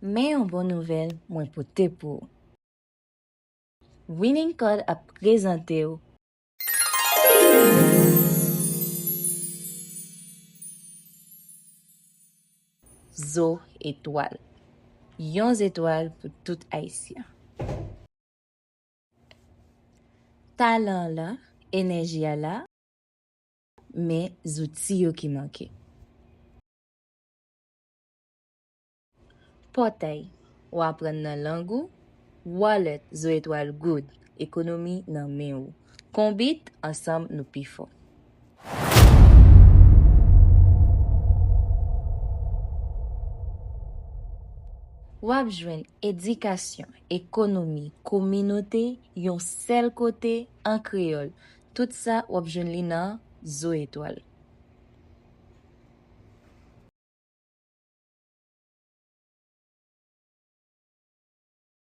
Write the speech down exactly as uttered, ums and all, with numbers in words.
Men yon bon nouvèl mwen pote pou ou. Winning Code ap prezante w Zo Etwal. Yon zetwal pou tout Ayisyen. Talan an la, enèji a la, men zouti yo ki manke. Pòtay, w aprann nan lang ou, wallet, Zo Etwal Gold, ekonomi nan men ou. Konbit, ansanm nou pi fò. W ap jwenn edikasyon, ekonomi, kominote, yon sèl kote, an kreyòl. Tout sa, w ap jwenn li nan Zo Etwal.